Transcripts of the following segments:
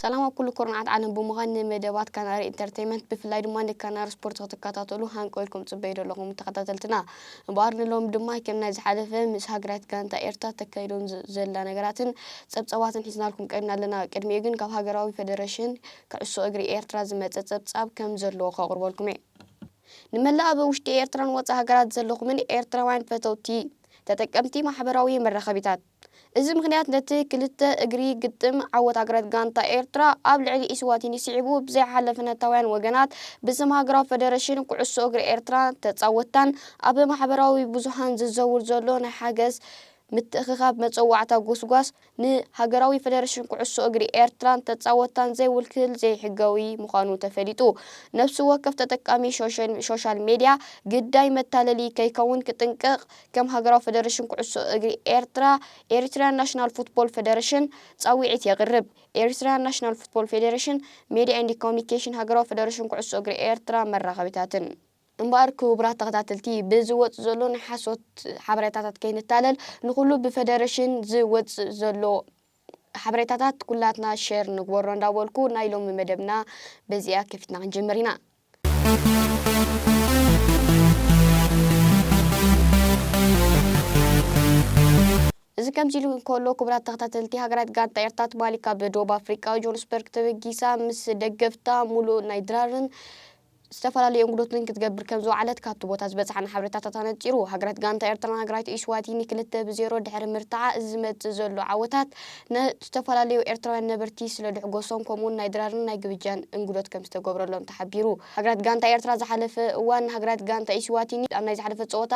ሰላም ኣብ ኩሉ ኩርናዓት ዓለም ብምዃን ንመደባት ካናሪ ኢንተርቴይመንት ብፍላይ ድማ ንካናሪ ስፖርት ክትከታተሉ ሃንቀው ኢልኩም ጽበዩ ዘለኹም ተኸታተልትና። እምበኣር ንሎም ድማ ከም ናይ ዝሓለፈ ምስ ሃገራት ጋንታ ኤርትራ ተካይዶም ዘ-፣ ዘላ ነገራትን ጸብጸባትን ሒዝናልኩም ቀሪብና ኣለና። ቅድሚኡ ግን ካብ ሃገራዊ ፌደሬሽን ኩዕሶ እግሪ ኤርትራ ዝመጸ ጸብጻብ ከም ዘለዎ ከቕርበልኩም እየ። ንመላእ ኣብ ውሽጢ ኤርትራን ወጻኢ ሃገራት ዘለኹምን ኤርትራውያን ፈተውቲ ተጠቀምቲ ማሕበራዊ መራኸቢታት፣ እዚ ምኽንያት ነቲ ክልተ እግሪ ግጥም ዓወት ሃገራት ጋንታ ኤርትራ ኣብ ልዕሊ ኢስዋቲኒ ስዒቡ ብዘይሓለፍነታውያን ወገናት ብስም ሃገራዊ ፈደረሽን ኩዕሶ እግሪ ኤርትራ ተጻወትታን ኣብ ማሕበራዊ ብዙሃን ዝዘውር ዘሎ ናይ ሓገዝ ምትእኽኻብ መጸዋዕታ ጎስጓስ ንሃገራዊ ፈደረሽን ኩዕሶ እግሪ ኤርትራን ተጻወትታን ዘይውክል ዘይሕጋዊ ምዃኑ ተፈሊጡ። ነፍሲ ወከፍ ተጠቃሚ ሾሸል-፣ ሾሻል ሜድያ ግዳይ መታለሊ ከይከውን ክጥንቀቕ ከም ሃገራዊ ፈደረሽን ኩዕሶ እግሪ ኤርትራ፣ ኤሪትሪያን ናሽናል ፉትቦል ፌደሬሽን፣ ጻውዒት የቕርብ። ኤሪትሪያን ናሽናል ፉትቦል ፌደሬሽን፣ ሜድያ ኤንድ ኮሙኒኬሽን፣ ሃገራዊ ፈደረሽን ኩዕሶ እግሪ ኤርትራ፣ መራኸቢታትን። እምበኣር ክቡራት ተኸታተልቲ፣ ብዝወጽእ ዘሎ ናይ ሓሶት ሓበሬታታት ከይንታለል፣ ንኹሉ ብፈደረሽን ዝወጽእ ዘሎ ሓበሬታታት ኩላትና ሼር ንግበሮ እንዳበልኩ፣ ናይ ሎሚ መደብና በዚኣ ከፊትና ክንጅምር ኢና። እዚ ከምዚ ኢሉ እንከሎ፣ ክቡራት ተኸታተልቲ፣ ሃገራት ጋንታ ኤርትራ ትማሊ ካብ ደቡብ ኣፍሪቃ ጆሃንስበርግ ተበጊሳ ምስ ደገፍታ ሙሉእ ናይ ድራርን ዝተፈላለዩ እንግዶትን ክትገብር ከም ዝወዓለት ካብቲ ቦታ ዝበጽሓና ሓበሬታታት ኣነጺሩ። ሃገራት ጋንታ ኤርትራን ሃገራት ኢስዋቲኒ ክልተ ብዜሮ ድሕሪ ምርታዓ፣ እዚ ዝመጽእ ዘሎ ዓወታት ንዝተፈላለዩ ኤርትራውያን ነበርቲ ስለ ድሕጎሶም፣ ከምኡውን ናይ ድራርን ናይ ግብጃን እንግዶት ከም ዝተገብረሎም ተሓቢሩ። ሃገራት ጋንታ ኤርትራ ዝሓለፈ እዋን ንሃገራት ጋንታ ኢስዋቲኒ ኣብ ናይ ዝሓለፈ ጸወታ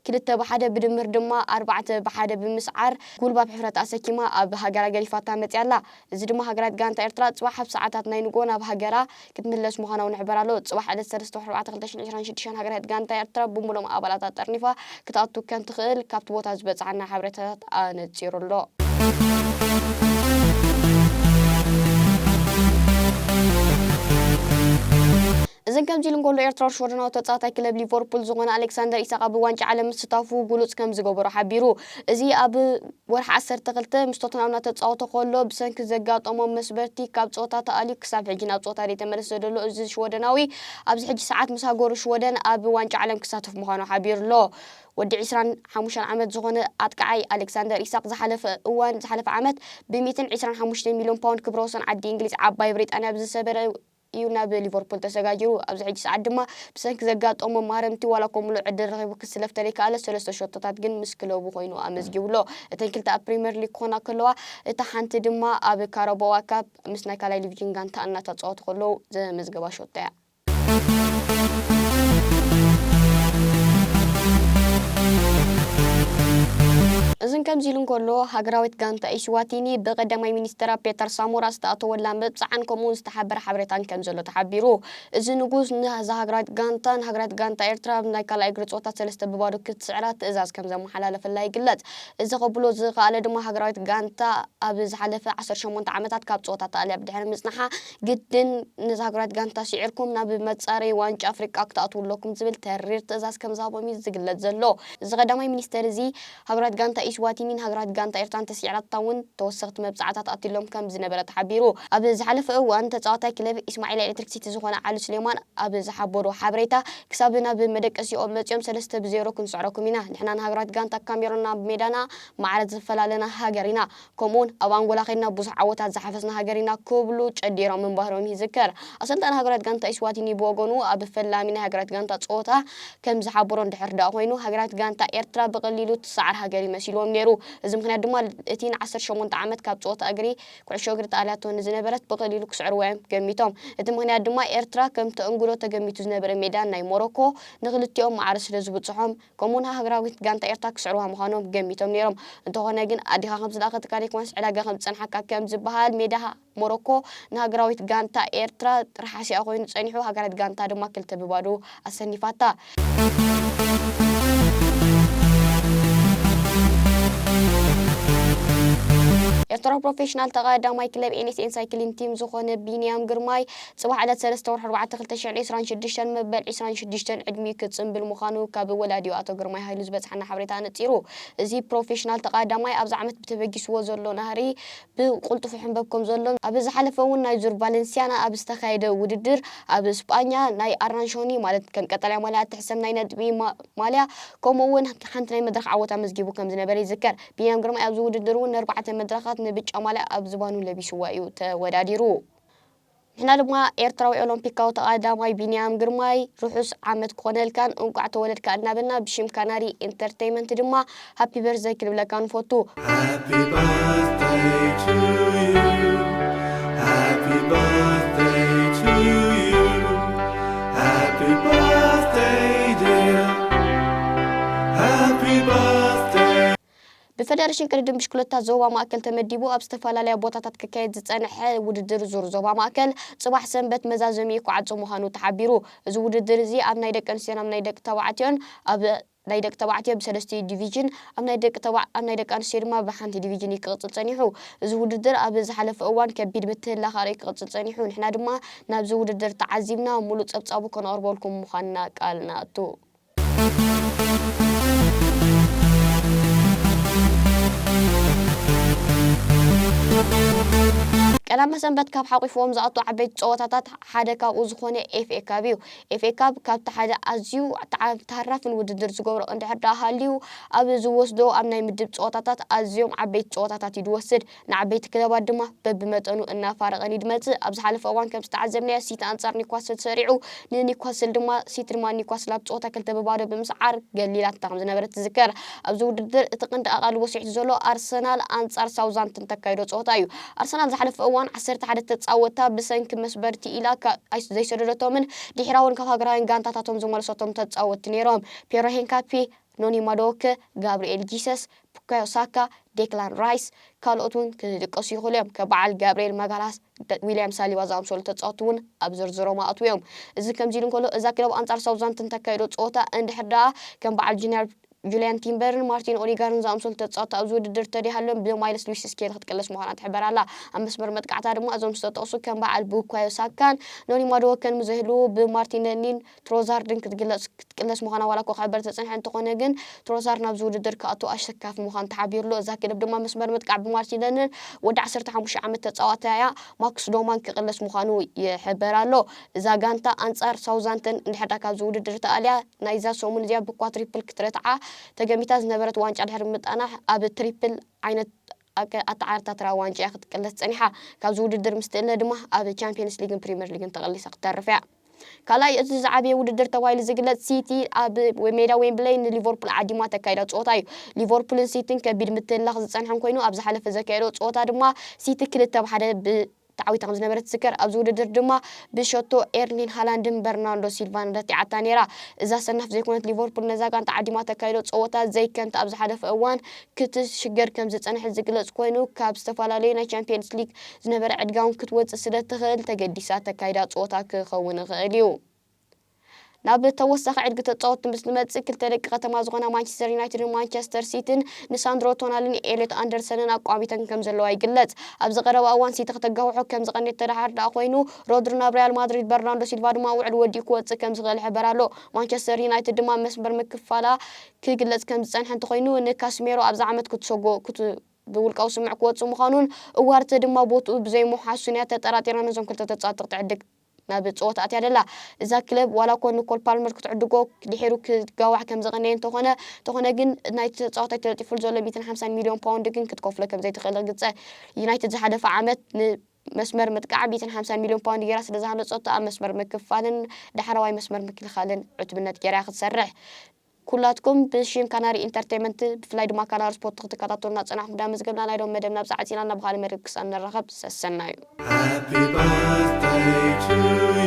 ክልተ ብሓደ ብድምር ድማ ኣርባዕተ ብሓደ ብምስዓር፣ ጉልባብ ሕፍረት ኣሰኪማ ኣብ ሃገራ ገዲፋታ መጽያ ኣላ። እዚ ድማ ሃገራት ጋንታ ኤርትራ ጽባሕ ኣብ ሰዓታት ናይ ንግሆ ናብ ሃገራ ክትምለስ ምዃና እውን ይሕበር ኣሎ። ጽባሕ ዕለት ሰለስተ ወርሒ ኣርባዕተ ክልተ ሽሕን ዕስራን ሽዱሽተን ሃገራት ጋንታ ኤርትራ ብምሉኦም ኣባላታ ጠርኒፋ ክትኣቱ ከም ትኽእል ካብቲ ቦታ ዝበጽሓና ሓበሬታታት ኣነጺሩ ኣሎ። እዘን ከምዚ ኢሉ እንከሎ፣ ኤርትራዊ ሽወደናዊ ተጻዋታይ ክለብ ሊቨርፑል ዝኾነ ኣሌክሳንደር ኢሳቕ ኣብ ዋንጫ ዓለም ምስታፉ ግሉጽ ከም ዝገበሮ ሓቢሩ። እዚ ኣብ ወርሒ ዓሰርተ ክልተ ምስ ቶትናም እናተጻወተ ከሎ ብሰንኪ ዘጋጠሞ መስበርቲ ካብ ጸወታ ተኣልዩ ክሳብ ሕጂ ናብ ጸወታ ዘይተመለሰ ዘሎ እዚ ሽወደናዊ፣ ኣብዚ ሕጂ ሰዓት ምስ ሃገሩ ሽወደን ኣብ ዋንጫ ዓለም ክሳተፍ ምዃኑ ሓቢሩ ኣሎ። ወዲ ዕስራን ሓሙሽተን ዓመት ዝኾነ ኣጥቃዓይ ኣሌክሳንደር ኢሳቕ ዝሓለፈ እዋን፣ ዝሓለፈ ዓመት ብ ሚእትን ዕስራን ሓሙሽተን ሚልዮን ፓውንድ ክብረ ወሰን ዓዲ እንግሊዝ ዓባይ ብሪጣንያ ብዝሰበረ እዩ ናብ ሊቨርፑል ተሰጋጊሩ። ኣብዚ ሕጂ ሰዓት ድማ ብሰንኪ ዘጋጠሞ ማረምቲ ዋላ እኳ ምሉእ ዕድል ረኺቡ ክስለፍ ተለይከኣለ፣ ሰለስተ ሸቶታት ግን ምስ ክለቡ ኮይኑ ኣመዝጊቡ ኣሎ። እተን ክልተ ኣብ ፕሪምየር ሊግ ክኾና ከለዋ፣ እታ ሓንቲ ድማ ኣብ ካራባዋ ካፕ ምስ ናይ ካልኣይ ዲቪዥን ጋንታ እናተጻወቱ ከለዉ ዘመዝገባ ሸቶ እያ። እዝን ከምዚ ኢሉ እንከሎ፣ ሃገራዊት ጋንታ ኢስዋቲኒ ብቀዳማይ ሚኒስትራ ፔተር ሳሞራ ዝተኣተወላ መብጽዓን ከምኡውን ዝተሓበረ ሓበሬታን ከም ዘሎ ተሓቢሩ። እዚ ንጉስ ነዛ ሃገራዊት ጋንታ፣ ንሃገራዊት ጋንታ ኤርትራ ኣብ ናይ ካልኣይ እግሪ ጸወታ ሰለስተ ብባዶ ክትስዕራ ትእዛዝ ከም ዘመሓላለፈላ ይግለጽ። እዚ ከብሎ ዝኸኣለ ድማ ሃገራዊት ጋንታ ኣብ ዝሓለፈ ዓሰርተ ሸሞንተ ዓመታት ካብ ጸወታ ተኣልያ ብድሕሪ ምጽናሓ፣ ግድን ነዛ ሃገራዊት ጋንታ ስዒርኩም ናብ መጻረዪ ዋንጫ ኣፍሪቃ ክትኣትዉ ኣለኩም ዝብል ተሪር ትእዛዝ ከም ዝሃቦም እዩ ዝግለጽ ዘሎ። እዚ ቀዳማይ ሚኒስተር እዚ፣ ሃገራዊት ጋንታ ኢስዋቲኒን ሃገራዊት ጋንታ ኤርትራን ተስዒራታ እውን ተወሰኽቲ መብጻዕታት ኣትሎም ከም ዝነበረ ተሓቢሩ። ኣብ ዝሓለፈ እዋን፣ ተጻዋታይ ክለብ ኢስማዒላ ኤሌክትሪክ ሲቲ ዝኾነ ዓሊ ሱሌማን ኣብ ዝሓበሮ ሓበሬታ፣ ክሳብ ናብ መደቀሲኦም መጺኦም ሰለስተ ብዜሮ ክንስዕረኩም ኢና። ንሕና ንሃገራዊት ጋንታ ካሜሮን ናብ ሜዳና ማዕረ ዝፈላለና ሃገር ኢና። ከምኡውን ኣብ ኣንጎላ ከይድና ብዙሕ ዓወታት ዝሓፈስና ሃገር ኢና ክብሉ ጨዲሮም ምንባሮም ይዝከር። ኣሰልጣኒ ሃገራዊት ጋንታ ኢስዋቲኒ ብወገኑ ኣብ ፈላሚ ናይ ሃገራዊት ጋንታ ጸወታ ከም ዝሓበሮ እንድሕር ደኣ ኮይኑ፣ ሃገራዊት ጋንታ ኤርትራ ብቐሊሉ ትሰዓር ሃገር እዩ መሲልዎም ነይሩ። እዚ ምኽንያት ድማ እቲ ንዓሰርተ ሸሞንተ ዓመት ካብ ጸወታ እግሪ፣ ኩዕሾ እግሪ ተኣልያቶ ንዝነበረት ብቐሊሉ ክስዕርዋ እዮም ገሚቶም። እቲ ምኽንያት ድማ ኤርትራ ከምቲ እንግዶ ተገሚቱ ዝነበረ ሜዳ ናይ ሞሮኮ ንኽልቲኦም ማዕረ ስለ ዝብጽሖም፣ ከምኡውን ሃገራዊት ጋንታ ኤርትራ ክስዕርዋ ምዃኖም ገሚቶም ነይሮም። እንተኾነ ግን ኣዴኻ ከም ዝለኣኸትካ ደይኮነስ ዕዳጋ ከም ዝጸንሓካ ከም ዝበሃል ሜዳ ሞሮኮ ንሃገራዊት ጋንታ ኤርትራ ርሓሲኣ ኮይኑ ጸኒሑ፣ ሃገራዊት ጋንታ ድማ ክልተ ብባዶ ኣሰኒፋታ። ኤርትራ ፕሮፌሽናል ተቐዳማይ ክለብ ኤንኤስኤን ሳይክሊን ቲም ዝኾነ ቢንያም ግርማይ ጽባሕ ዕለት ሰለስተ ወርሒ ኣርባዕተ ክልተ ሽሕን ዕስራን ሽዱሽተን መበል ዕስራን ሽዱሽተን ዕድሚኡ ክጽንብል ምዃኑ ካብ ወላዲኡ ኣቶ ግርማይ ሃይሉ ዝበጽሓና ሓበሬታ ኣነጺሩ። እዚ ፕሮፌሽናል ተቐዳማይ ኣብዚ ዓመት ብተበጊስዎ ዘሎ ናህሪ ብቕልጡፍ ይሕንበብ ከም ዘሎን ኣብ ዝሓለፈ እውን ናይ ዙር ቫለንሲያና ኣብ ዝተኻየደ ውድድር ኣብ ስጳኛ ናይ ኣራንሾኒ ማለት ከም ቀጠልያ ማልያ እትሕሰብ ናይ ነጥቢ ማ- ማልያ ከምኡ እውን ሓንቲ ናይ መድረኽ ዓወት ኣመዝጊቡ ከም ዝነበረ ይዝከር። ቢንያም ግርማይ ኣብዚ ውድድር እውን ንኣርባዕተ መድረኻት ንብጫ ማልያ ኣብ ዝባኑ ለቢስዋ እዩ ተወዳዲሩ። ንሕና ድማ ኤርትራዊ ኦሎምፒካዊ ተቐዳማይ ቢንያም ግርማይ ርሑስ ዓመት ክኾነልካን እንቋዕ ተወለድካ እናበልና ብሽም ካናሪ ኢንተርቴይመንት ድማ ሃፒ በርዝደይ ክንብለካ ንፈቱ። Happy birthday to you. Happy birthday to you. Happy birthday, dear. Happy birthday. ብፈደረሽን ቅድድም ብሽክለታ ዞባ ማእከል ተመዲቡ ኣብ ዝተፈላለያ ቦታታት ክካየድ ዝጸንሐ ውድድር ዙር ዞባ ማእከል ጽባሕ ሰንበት መዛዘሚኡ ክዓጽ ምዃኑ ተሓቢሩ። እዚ ውድድር እዚ ኣብ ናይ ደቂ ኣንስትዮን ኣብ ናይ ደቂ ተባዕትዮን ኣብ ናይ ደቂ ተባዕትዮ ብሰለስቲኡ ዲቪዥን ኣብ ናይ ደቂ ተባዕ ኣብ ናይ ደቂ ኣንስትዮ ድማ ብሓንቲ ዲቪዥን እዩ ክቕጽል ጸኒሑ። እዚ ውድድር ኣብ ዝሓለፈ እዋን ከቢድ ምትህልላኽ ኣርእዩ ክቕጽል ጸኒሑ። ንሕና ድማ ናብዚ ውድድር ተዓዚብና ሙሉእ ጸብጻቡ ከነቕርበልኩም ምዃንና ቃል ንኣቱ። ቀዳመ ሰንበት ካብ ሓቂፍዎም ዝኣቱ ዓበይቲ ጸወታታት ሓደ ካብኡ ዝኾነ ኤፍኤ ካፕ እዩ። ኤፍኤ ካፕ ካብቲ ሓደ ኣዝዩ ተዓ- ተሃራፍን ውድድር ዝገብሮ እንድሕር ደኣ ሃልዩ ኣብ ዝወስዶ ኣብ ናይ ምድብ ጸወታታት ኣዝዮም ዓበይቲ ጸወታታት እዩ ዝወስድ። ንዓበይቲ ክለባት ድማ በብመጠኑ እናፋረቐን እዩ ዝመጽእ። ኣብ ዝሓለፈ እዋን ከም ዝተዓዘብናዮ ሲቲ ኣንጻር ኒውካስል ሰሪዑ ንኒውካስል ድማ ሲቲ ድማ ኒውካስል ኣብ ጸወታ ክልተ ብባዶ ብምስዓር ገሊላታ ከም ዝነበረት ትዝከር። ኣብዚ ውድድር እቲ ቀንዲ ኣቓልቦ ስዒቱ ዘሎ ኣርሰናል ኣንጻር ሳውዛምፕተን ተካይዶ ጸወታ እዩ። ኣርሰናል ዝሓለፈ እዋን ዓሰርተ ሓደ ተጻወታ ብሰንኪ መስበርቲ ኢላ ካ- ኣይስ- ዘይሰደደቶምን ድሒራ እውን ካብ ሃገራውያን ጋንታታቶም ዝመለሰቶም ተጻወትቲ ነይሮም። ፒየሮ ሄንካፒ፣ ኖኒ ማዶወከ፣ ጋብሪኤል ጂሰስ፣ ቡካዮ ሳካ፣ ዴክላን ራይስ ካልኦት እውን ክጥቀሱ ይኽእሉ እዮም። ከም በዓል ጋብሪኤል ማጋላስ፣ ደ- ዊልያም ሳሊባ ዝኣምሰሉ ተጻወትቲ እውን ኣብ ዝርዝሮም ኣእትዉ እዮም። እዚ ከምዚ ኢሉ እንከሎ እዛ ክለብ ኣንጻር ሳውዛምፕተን ተካይዶ ጸወታ እንድሕር ደኣ ከም በዓል ጁኒየር ጁልያን ቲምበርን ማርቲን ኦዲጋርን ዝኣምሰሉ ተጻወትቲ ኣብዚ ውድድር ተደይሃልዮም ብማይልስ ሉዊስ ስኬሊ ክትቅለስ ምዃና ትሕበር ኣላ። ኣብ መስመር መጥቃዕታ ድማ እዞም ዝተጠቕሱ ከም በዓል ቡካዮ ሳካን ኖኒ ማዶወከን ምስ ዘህልዉ ብማርቲነሊን ትሮዛርድን ክትግለጽ ክትቅለስ ምዃና ዋላ እኳ ክሕበር ተጸንሐ እንተኾነ ግን ትሮዛርድ ናብዚ ውድድር ክኣቱ ኣሸካፊ ምዃኑ ተሓቢሩሎ። እዛ ክለብ ድማ መስመር መጥቃዕ ብማርቲነሊን ወዲ ዓሰርተ ሓሙሽተ ዓመት ተጻዋታያ ማክስ ዶማን ክቅለስ ምዃኑ ይሕበር ኣሎ። እዛ ጋንታ ኣንጻር ሳውዛምፕተን እንድሕር ደኣ ካብዚ ውድድር ተኣልያ ናይዛ ሰሙን እዚኣ ብኳትሪፕል ክትረትዓ ተገሚታ ዝነበረት ዋንጫ ድሕሪ ምጣና ኣብ ትሪፕል ዓይነት ኣከ- ኣተዓራታትራ ዋንጫ እያ ክትቅለስ ጸኒሓ። ካብዚ ውድድር ምስ ትእለ ድማ ኣብ ቻምፒየንስ ሊግን ፕሪምየር ሊግን ተቐሊሳ ክትተርፍ እያ። ካልኣይ እቲ ዝዓበየ ውድድር ተባሂሉ ዝግለጽ ሲቲ ኣብ ሜዳ ዌምብለይ ንሊቨርፑል ዓዲማ ተካይዳ ጸወታ እዩ። ሊቨርፑልን ሲቲን ከቢድ ምትህልላኽ ዝጸንሐን ኮይኑ ኣብ ዝሓለፈ ዘካየዶ ጸወታ ድማ ሲቲ ክልተ ብሓደ ብ ተዓዊታ ከም ዝነበረት ትዝከር። ኣብዚ ውድድር ድማ ብሸቶ ኤርሊን ሃላንድን በርናርዶ ሲልቫን ረቲዓታ ነይራ። እዛ ሰናፍ ዘይኮነት ሊቨርፑል ነዛ ጋንታ ዓዲማ ተካይዶ ጸወታ ዘይከንታ ኣብ ዝሓለፈ እዋን ክትሽገር ከም ዝጸንሐት ዝግለጽ ኮይኑ ካብ ዝተፈላለዩ ናይ ቻምፒየንስ ሊግ ዝነበረ ዕድጋ እውን ክትወጽእ ስለ ትኽእል ተገዲሳ ተካይዳ ጸወታ ክኸውን ይኽእል እዩ። ናብ ተወሳኺ ዕድጊ ተጻወትቲ ምስ ንመጽእ ክልተ ደቂ ከተማ ዝኾና ማንቸስተር ዩናይትድን ማንቸስተር ሲቲን ንሳንድሮ ቶናልን ኤሊዮት ኣንደርሰንን ኣቋሚተን ከም ዘለዋ ይግለጽ። ኣብዚ ቀረባ እዋን ሲቲ ከተጋውሖ ከም ዝቐነየት ተደሓር ደኣ ኮይኑ ሮድሪ ናብ ሪያል ማድሪድ በርናርዶ ሲልቫ ድማ ውዕል ወዲኡ ክወጽእ ከም ዝኽእል ይሕበር ኣሎ። ማንቸስተር ዩናይትድ ድማ መስመር ምክፋላ ክግለጽ ከም ዝጸንሐ እንተኾይኑ ንካስሜሮ ኣብዚ ዓመት ክትሰጎ ክት ብውልቃዊ ስምዕ ክወጽእ ምዃኑን እዋርተ ድማ ቦትኡ ብዘይምውሓሱን እያ ተጠራጢራ ነዞም ክልተ ተጻወትቲ ክትዕድግ ናብ ጸወታ ኣትያ ደላ። እዛ ክለብ ዋላ እኮ ንኮል ፓልመር ክትዕድጎ ድሒሩ ክጋዋሕ ከም ዝቐነየ እንተኾነ እንተኾነ ግን ናይቲ ተጻዋታይ ተለጢፉሉ ዘሎ ሚእትን ሓምሳን ሚልዮን ፓውንድ ግን ክትከፍሎ ከም ዘይትኽእል ርግጸ። ዩናይትድ ዝሓለፈ ዓመት ንመስመር ምጥቃዕ ሚእትን ሓምሳን ሚልዮን ፓውንድ ገይራ ስለ ዝሃነጸቶ ኣብ መስመር ምክፋልን ዳሕረዋይ መስመር ምክልኻልን ዕቱብነት ገይራ ክትሰርሕ ኩላትኩም ብሽም ካናሪ ኢንተርቴይመንት ብፍላይ ድማ ካናሪ ስፖርት ክትከታተሉና ጸናሕኩም ዳ መዝገብና ናይ ሎም መደብ ናብዚ ዓጺና ናብ ካልእ መደብ ክሳብ ንራኸብ ሰሰናዩ። Happy birthday to